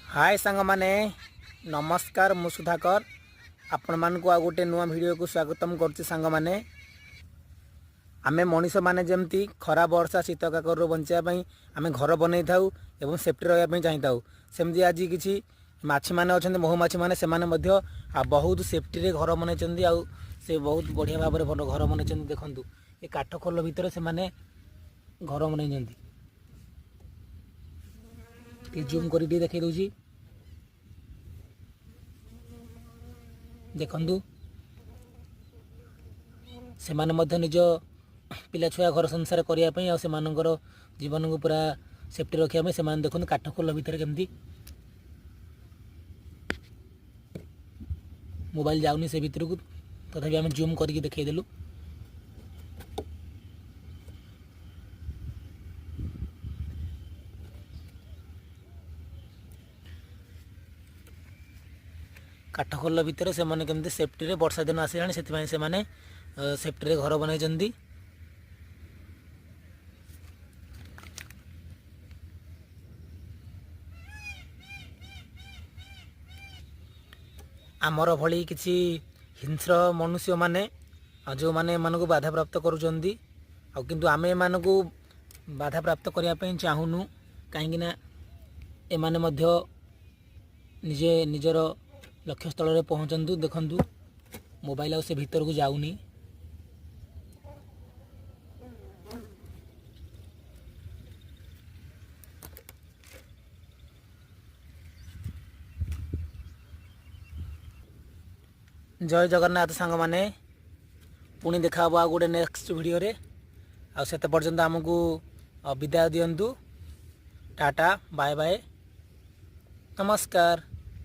ହାଏ ସାଙ୍ଗମାନେ, ନମସ୍କାର। ମୁଁ ସୁଧାକର, ଆପଣମାନଙ୍କୁ ଆଉ ଗୋଟେ ନୂଆ ଭିଡ଼ିଓକୁ ସ୍ୱାଗତମ କରୁଛି। ସାଙ୍ଗମାନେ, ଆମେ ମଣିଷମାନେ ଯେମିତି ଖରା, ବର୍ଷା, ଶୀତ, କାକରରୁ ବଞ୍ଚିବା ପାଇଁ ଆମେ ଘର ବନେଇଥାଉ ଏବଂ ସେଫ୍ଟି ରହିବା ପାଇଁ ଚାହିଁଥାଉ, ସେମିତି ଆଜି କିଛି ମାଛିମାନେ ଅଛନ୍ତି, ମହୁମାଛିମାନେ, ସେମାନେ ମଧ୍ୟ ଆଉ ବହୁତ ସେଫ୍ଟିରେ ଘର ବନେଇଛନ୍ତି ଆଉ ସେ ବହୁତ ବଢ଼ିଆ ଭାବରେ ଭଲ ଘର ବନେଇଛନ୍ତି। ଦେଖନ୍ତୁ, ଏ କାଠ ଖୋଲ ଭିତରେ ସେମାନେ ଘର ବନେଇଛନ୍ତି। ଟିକେ ଜୁମ୍ କରି ଟିକେ ଦେଖେଇ ଦେଉଛି, ଦେଖନ୍ତୁ। ସେମାନେ ମଧ୍ୟ ନିଜ ପିଲା ଛୁଆ, ଘର ସଂସାର କରିବା ପାଇଁ ଆଉ ସେମାନଙ୍କର ଜୀବନକୁ ପୁରା ସେଫ୍ଟି ରଖିବା ପାଇଁ ସେମାନେ ଦେଖନ୍ତୁ କାଠ ଖୋଲ ଭିତରେ କେମିତି। ମୋବାଇଲ ଯାଉନି ସେ ଭିତରକୁ, ତଥାପି ଆମେ ଜୁମ୍ କରିକି ଦେଖେଇଦେଲୁ। କାଠ ଖୋଲ ଭିତରେ ସେମାନେ କେମିତି ସେଫ୍ଟିରେ, ବର୍ଷା ଦିନ ଆସିଲାଣି, ସେଥିପାଇଁ ସେମାନେ ସେଫ୍ଟିରେ ଘର ବନାଇଛନ୍ତି। ଆମର ଭଳି କିଛି ହିଂସ୍ର ମନୁଷ୍ୟମାନେ ଆଉ ଯେଉଁମାନେ ଏମାନଙ୍କୁ ବାଧାପ୍ରାପ୍ତ କରୁଛନ୍ତି, ଆଉ କିନ୍ତୁ ଆମେ ଏମାନଙ୍କୁ ବାଧାପ୍ରାପ୍ତ କରିବା ପାଇଁ ଚାହୁଁନୁ, କାହିଁକିନା ଏମାନେ ମଧ୍ୟ ନିଜେ ନିଜର ଲକ୍ଷ୍ୟସ୍ଥଳରେ ପହଞ୍ଚନ୍ତୁ। ଦେଖନ୍ତୁ, ମୋବାଇଲ ଆଉ ସେ ଭିତରକୁ ଯାଉନି। ଜୟ ଜଗନ୍ନାଥ ସାଙ୍ଗମାନେ, ପୁଣି ଦେଖା ହେବ ଆଉ ଗୋଟେ ନେକ୍ସଟ ଭିଡ଼ିଓରେ। ଆଉ ସେତେ ପର୍ଯ୍ୟନ୍ତ ଆମକୁ ବିଦାୟ ଦିଅନ୍ତୁ। ଟାଟା, ବାଏ ବାଏ, ନମସ୍କାର।